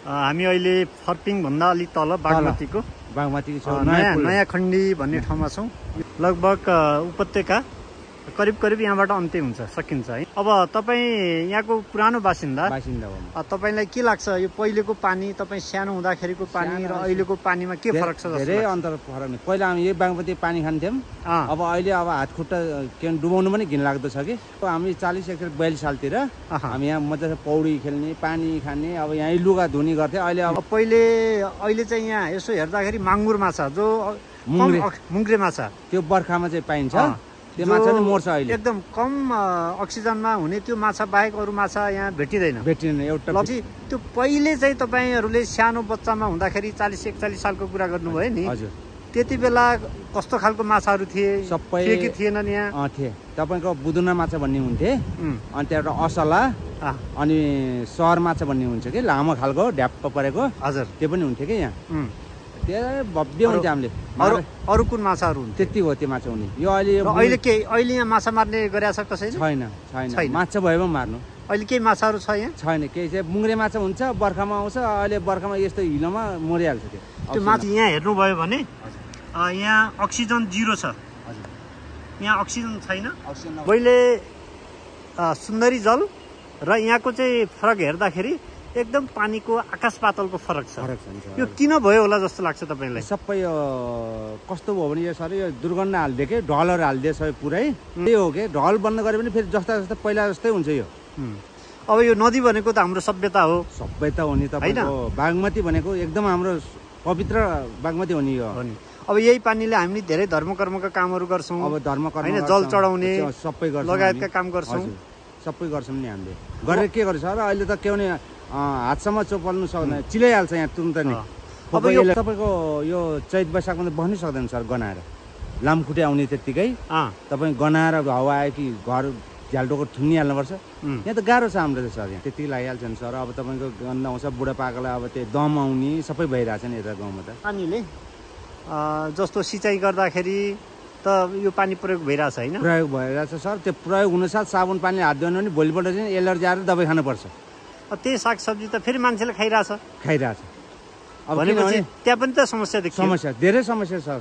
हामी अहिले फर्पिङ भन्दा अलि तल बागमतीको नयाँ खण्डी भन्ने ठाउँमा छौँ। लगभग उपत्यका करिब यहाँबाट अन्त्य हुन्छ सकिन्छ है। अब तपाईँ यहाँको पुरानो बासिन्दा हो। तपाईलाई के लाग्छ यो पहिलेको पानी तपाईँ सानो हुँदाखेरिको पानी र अहिलेको पानीमा के फरक छ? धेरै अन्तर फरक नि। पहिला हामी यही बागमती पानी खान्थ्यौँ, अब अहिले अब हात खुट्टा के डुबाउनु पनि घिन लाग्दो छ कि। हामी 40 एकसठी 42 सालतिर हामी यहाँ मजाले पौडी खेल्ने पानी खाने, अब यहाँ लुगा धुनी गर्थे। अहिले अहिले चाहिँ यहाँ यसो हेर्दाखेरि माङ्गुर माछा जो मुङ्ग्रे माछा त्यो बर्खामा चाहिँ पाइन्छ, त्यो माछा नि मर्छ अहिले। एकदम कम अक्सिजनमा हुने त्यो माछा बाहेक अरू माछा यहाँ भेटिँदैन। एउटा त्यो पहिले चाहिँ तपाईँहरूले सानो बच्चामा हुँदाखेरि 40-41 सालको कुरा गर्नुभयो नि, त्यति बेला कस्तो खालको माछाहरू थिए? सबै के थिएनन् यहाँ? थिए। तपाईँको बुदुना माछा भन्ने हुन्थे, अनि त्यहाँबाट असला, अनि सहर माछा भन्ने हुन्छ कि लामो खालको ढ्याप्प परेको, हजुर त्यो पनि हुन्थ्यो कि यहाँ। भव्य हुन्छ। हामीले अरू कुन माछाहरू हुन्? त्यति हो त्यो माछा हुने। यो अहिले यहाँ माछा मार्ने गरेको छ कसैले? छैन। माछा भयो भने मार्नु। अहिले केही माछाहरू छ यहाँ? छैन। केही चाहिँ मुङ्ग्रे माछा हुन्छ, बर्खामा आउँछ। अहिले बर्खामा यस्तो हिलोमा मरिहाल्छ त्यो माछा। यहाँ हेर्नुभयो भने यहाँ अक्सिजन 0 छ। यहाँ अक्सिजन छैन। पहिले सुन्दरी जल र यहाँको चाहिँ फरक हेर्दाखेरि एकदम पानीको आकाश पातलको फरक छ। यो किन भयो होला जस्तो लाग्छ तपाईँलाई? सबै कस्तो भयो भने यो सर यो दुर्गन्ध हालिदियो कि, ढलहरू हालिदियो सबै पुरै। त्यही हो कि ढल बन्द गऱ्यो भने फेरि जस्ता पहिला जस्तै हुन्छ यो। अब यो नदी भनेको त हाम्रो सभ्यता हो। सभ्यता हो नि तपाईँको। बागमती भनेको एकदम हाम्रो पवित्र बागमती हो नि यो। अब यही पानीले हामी धेरै धर्म कर्मका कामहरू गर्छौँ। अब धर्म कर्म हैन, जल चढाउने सबै गर्छौँ, लगायतका काम गर्छौँ। सबै गर्छौँ नि हामीले। गरेर के गर्छ र अहिले त के भने हातसम्म चोपल्नु सक्दैन, चिलाइहाल्छ यहाँ तुरुन्त नि। अब तपाईँको यो चैत वैशाखमा त बस्नै सक्दैन सर गनाएर। लामखुट्टे आउने त्यत्तिकै तपाईँ गनाएर हावा आयो कि घर झ्यालडोको थुनिहाल्नुपर्छ। यहाँ त गाह्रो छ हाम्रो त सर। यहाँ त्यतिकै लागिहाल्छ नि सर। अब तपाईँको गन्ध आउँछ, बुढापाकालाई अब त्यो दम आउने सबै भइरहेछ नि यता गाउँमा त। पानीले जस्तो सिँचाइ गर्दाखेरि त यो पानी प्रयोग भइरहेछ होइन? प्रयोग भइरहेछ सर। त्यो प्रयोग हुनसाथ साबुन पानीले हात धुयो भने भोलिपल्ट चाहिँ एलर्जी आएर दबाई खानुपर्छ। त्यही सागसब्जी त फेरि मान्छेले खाइरहेछ। अब भनेपछि त्यहाँ पनि त समस्या देखियो। धेरै समस्या छ।